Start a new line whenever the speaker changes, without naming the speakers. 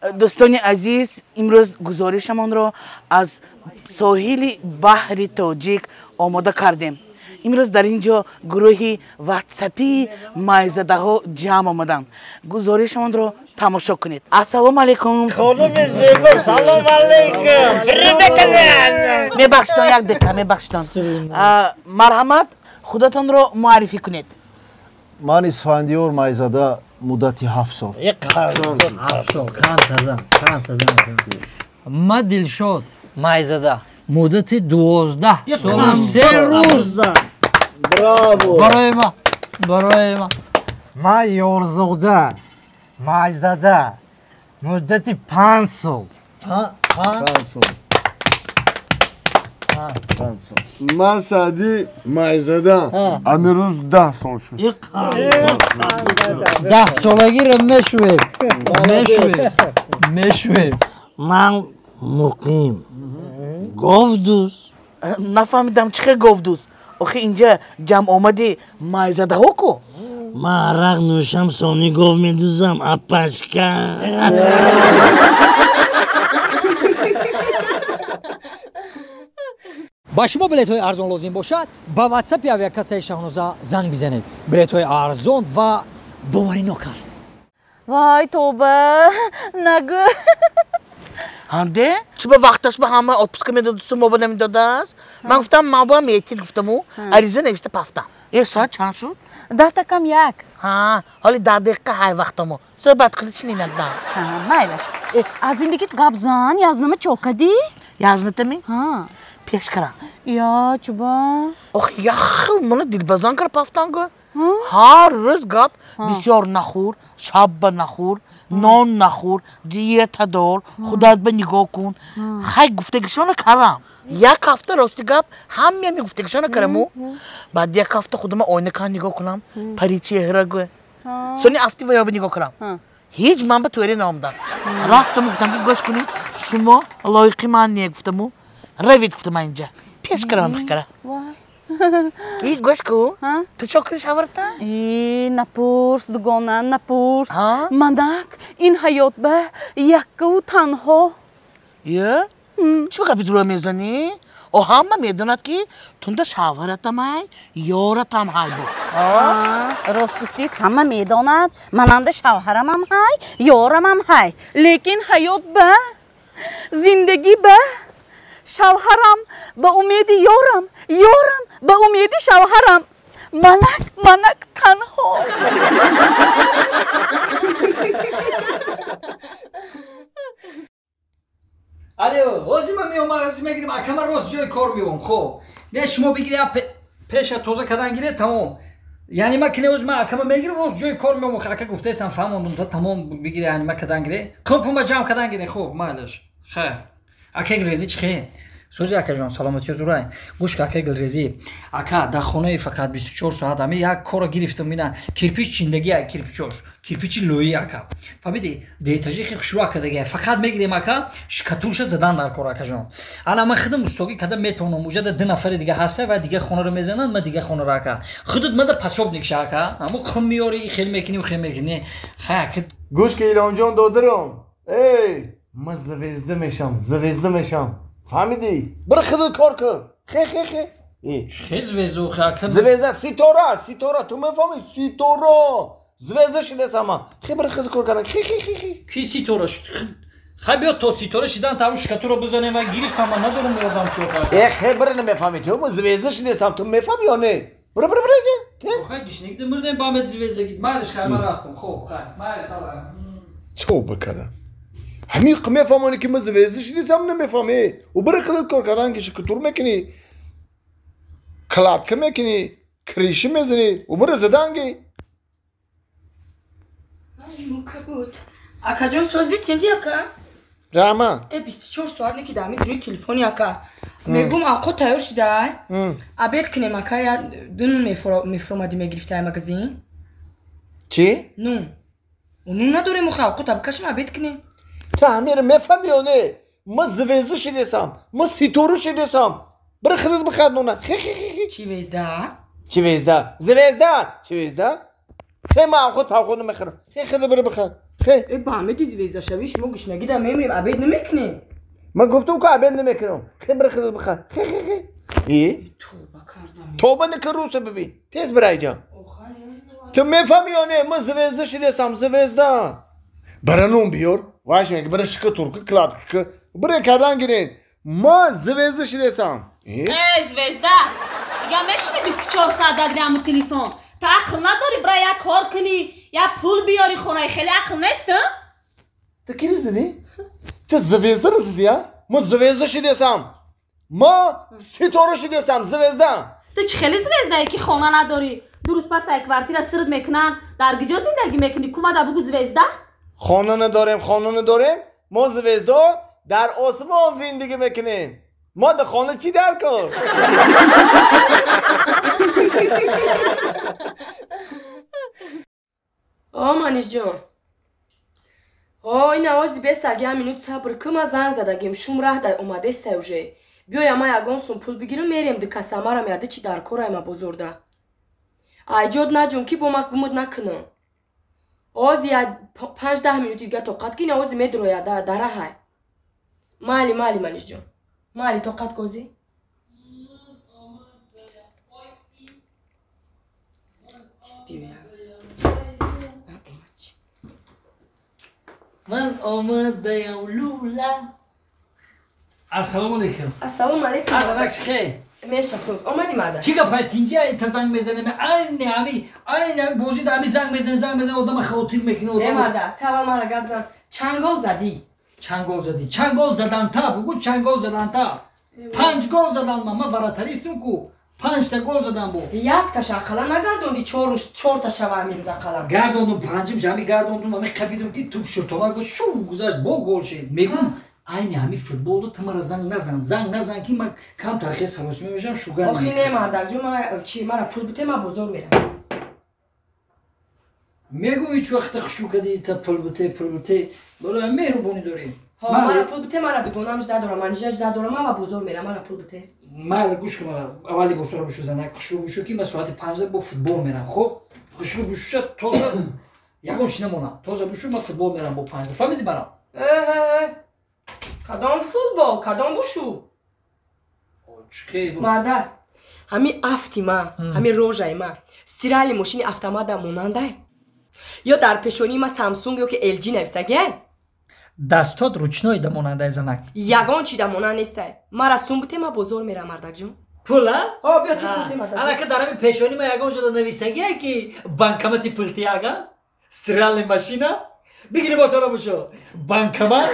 Дӯстони азиз, имрӯз гузоришамонро аз соҳили баҳри Тоҷик омода кардем. Имрӯз дар ин ҷо гурӯҳи ватсапии майзадаҳо ҷамъ омаданд. Гузоришамонро тамошо кунед. Ассалому алайкум.
Хонуми зебо, салом алайкум.
Мебахшитон, як дақиқа, мебахшитон. Марҳамат, худатонро муаррифӣ кунед.
Ман Исфандиёр Майзада, муддати 7 сол.
Ман Дилшод Майзада, муддати 12 сол 3 рӯз.
Браво!
Барои ма, барои ма.
Ман Ёрзода Майзада, муддати 5 сол.
5 сол.
Ман Саъдӣ Майзада, амирӯз 10 сол шуд.
10 солагиро мешӯем, мешӯем, мешӯем.
Ман Муқим говдӯз.
Нафаҳмидам, чӣ хел говдӯз? Охи инҷа ҷамъомади майзадаҳо ку?
Ман арақ нӯшам, сони гов медӯзам, апашка.
Ба шумо билетҳои арзон лозим бошад, ба ватсапи авиакассаи Шаҳноза занг бизанед. Билетҳои арзон ва боваринок аст.
Вай, тоба, нагӯ.
Ҳанде? Чӣ ба вақташ ба ҳама отпуска медоду сумо ба намедодааст? Ман гуфтам, ман ба метир гуфтаму, ариза навишта пафтам. Э, соат чанд шуд?
10 та кам 1.
Ҳа, ҳоли 10 дақиқа ҳай вақтамо. Суҳбат кунед, чӣ немадам.
Ҳа, майлаш. Аз зиндагит гап зан, язнама чо кадӣ?
Язнатами?
Ҳа.
Пеш карам.
Я, чуба?
Ох, яхел мана дилбазан кар пафтан гӯ. Ҳар рӯз гап бисёр нахӯр, шабба нахӯр, нон нахӯр, диета дор, худат ба нигоҳ кун. Хай гуфтагишона карам. Як ҳафта рости гап ҳамаи гуфтагишона караму. Баъд як ҳафта худама ойнакан нигоҳ кунам, пари чеҳра гӯ. Сони афти ва ёба нигоҳ кунам. Ҳеҷ ман ба тӯре наомадам. Рафтаму гуфтам ки гӯш кунед, шумо лоиқи ман не гуфтаму. Равид гуфтам ман инҷа. Пеш карам хикара. И гӯш ку, ту чо кунӣ шавҳарта?
И напурс, дугона, напурс. Манак ин ҳаёт ба яккаву танҳо.
Е? Чӣ ба гапи дурӯғ мезанӣ? О, ҳама медонад ки тунда шавҳаратам ҳай, ёратам ҳай буд.
Рост гуфтид, ҳама медонад, мананда шавҳарамам ҳай, ёрамам ҳай. Лекин ҳаёт ба, зиндагӣ ба шавҳарам ба умеди ёрам, ёрам ба умеди шавҳарам. Манак, манак танҳо.
Алло, ҳозир ман меом, ҳозир мегирим, акама рост ҷои кор меом. Хоб, не шумо бигири, пеша тоза кардан гире, тамом. Яъне ман кине ҳозир ман акама мегирим, рост ҷои кор меом. Ака гуфтаесам, фаҳмондум, та тамом бигири, яъне ман кардан гире. Хуб, ма ҷамъ кардан гире, хуб, майлаш. Хайр. Акай Гулрезӣ чӣ хе? Сӯзи акаҷон, саломатиё зурай. Гӯш ка, акай Гулрезӣ. Ака, дар хонаи фақат 24 соат ҳами як корро гирифтам, ина кирпич чиндагӣ, кирпичош, кирпичи лӯӣ ака. Фаҳмидӣ? Деэтажи хе хушрӯ ака дагия. Фақат мегирем ака, шкатурша задан дар кор акаҷон. Ана ман худам устогӣ када метавонам, уҷада 2 нафари дига ҳаста ва дига хонаро мезананд, ман дига хонаро ака. Худат мада пасобник ша ака. Ҳамо хум меёрӣ, хел мекунӣ, хел мекунӣ. Хай ака.
Гӯш ка, Илҳомҷон додарам. Эй, ман звезда мешам, звезда мешам. Фаҳмидӣ? Бир худат кор кун. Хе хе хе.
Хе звезда, хе ака.
Звезда, ситора, ситора, ту мефаҳмӣ? Ситора. Звезда шидасам ман. Хе бир худат кор кардан. Хе хе хе хе.
Ки ситора шуд? Хай биё то ситора шидан тамом шкатуро бизанем ва гирифтам, ман надорам ёрдам чӣ охар.
Э, хе бир намефаҳмӣ ту, ман звезда шидасам, ту мефаҳмӣ ё не? Бир бир бир инҷа. Тез.
Хай гишнигида мурдем ба мед звезда гид. Майлаш, хай ман рафтам. Хуб, хай. Майл, давай.
Тавба кардам. Ҳамин мефаҳмонӣ ки ман звезда шидасам, намефаҳмӣ. Ӯ бир худат кор кардан ки шкатур мекунӣ, кладка мекунӣ, криши мезанӣ, ӯ бир заданги.
Мукабуд. Акаҷон, сози тинҷи ака?
Раҳмат.
Э, 24 соат не ки дар ҳамин рӯи телефони ака. Мегӯм авқот тайёр шидай. Обед кунем ака, я ду нун мефуромадӣ мегирифтай магазин.
Чӣ?
Нун. Нун надорем охи, авқота бикашем обед кунем.
Ту ҳамеро мефаҳмӣ ё не? Ман звезда шидасам, ман ситора шидасам. Бир худат бихар нуна. Хе хе хе хе.
Чӣ звезда?
Чӣ звезда? Звезда? Чӣ звезда? Хе ман авқот павқот намехӯрам. Хе худат бир бихар. Хе.
Э ба ҳамеди звезда шавӣ шумо гушнагӣ да мемирем, обед намекунем.
Ман гуфтам ки обед намекунам. Хе бира худат бихар. Хе хе хе. Э?
Тавба кардам.
Тавба накун руса бибин. Тез бира иҷа. Ту мефаҳмӣ ё не? Ман звезда шидесам, звезда. Бира нон биёр. Вайш мега бира шика турка кладка. Бира кардан гирен. Ман звезда шидесам.
Э, звезда. Дига мешини 24 соат дар ҳаму телефон. Ту ақл надорӣ бира як кор кунӣ, як пул биёрӣ хонаи хеле ақл нест, а?
Ту ки ризидӣ? Ту звезда ризидӣ, а? Ман звезда шидесам. Ман ситора шидесам, звезда.
Ту чӣ хеле звездае ки хона надорӣ? Ду рӯз пас ай квартира сирд мекунанд, дар куҷо зиндагӣ мекунӣ? Кумада бугу звезда?
Хона надорем, хона надорем. Мо звезда дар осмон зиндагӣ мекунем. Мо дар хона чӣ дар кор?
О, Манишҷон. О, ин авози бест як минут сабр кун, ман занг задагим, шум раҳ дар омадестай уже. Биёя ман ягон сум пул бигирам, мерем ду касамарам яды чи дар корай ма бозорда. Айҷод наҷум ки бо ма гумуд накунам. Ози я 5-10 минути дига тоқат ки, ин авози медроя дараҳай. Майли, майли, Манишҷон. Майли, тоқат козӣ.
Ман омадаям лула. Ассалому алейкум.
Ассалому алейкум.
Азанак хе.
Меша соз. Омадӣ марда?
Чӣ гапай тинҷа та занг мезанем? Айни ами, айни ами бозида ами занг мезане, занг мезане, одама хотир мекунӣ одама.
Э марда, та аввал мара гап зан. Чанд гол задӣ?
Чанд гол задӣ? Чанд гол задан та, бугу чанд гол задан та. 5 гол задан ман, ман вратаристум ку. 5 та гол задан бу.
Як таша ақалла нагардонди, чор та шава ами рӯз ақалла.
Гардондум, панҷим ҷами гардондум, ами қабидум ки туп шуртома гуфт, шу гузашт, бо гол шид. Мегум айни ҳами футболду ту мара занг назан, занг назан ки ман кам тархи саросима мешавам, шугар
Охи не мардакҷон, ман чи мара пул бите, ман бозор мерам.
Мегум ҳеҷ вақт хушу кади та пул бите, пул бите, боло меҳрубонӣ дорӣ.
Мара пул бите, мара дугонам жда дорам, манижа жда дорам, ман ба бозор мерам, мара пул бите.
Майли гӯш кун мара, аввали бозора бушу занак, хушрӯ бушу ки ман соати 5 бо футбол мерам. Хоб, хушрӯ бушуша тоза ягон чи намонам. Тоза бушу ман футбол мерам бо 5. Фаҳмидӣ мара?
Кадом футбол, кадом бушу? Марда, ҳами афти ма, ҳами рожаи ма, стирали мошини автомата монандай? Ё дар пешонии ма Samsung ё ки LG нависагиай?
Дастот ручной да монандай занак.
Ягон чи да монанд нестай. Мара сум бите, ма бозор мерам, мардакҷон.
Пул, а?
О, биё ту пул те, мардакҷон.
Алака дар ҳами пешонии ма ягон шуда нависагиай ки банкомати пулти ага? Стиральная машина? Бигири бозора бушо. Банкомат?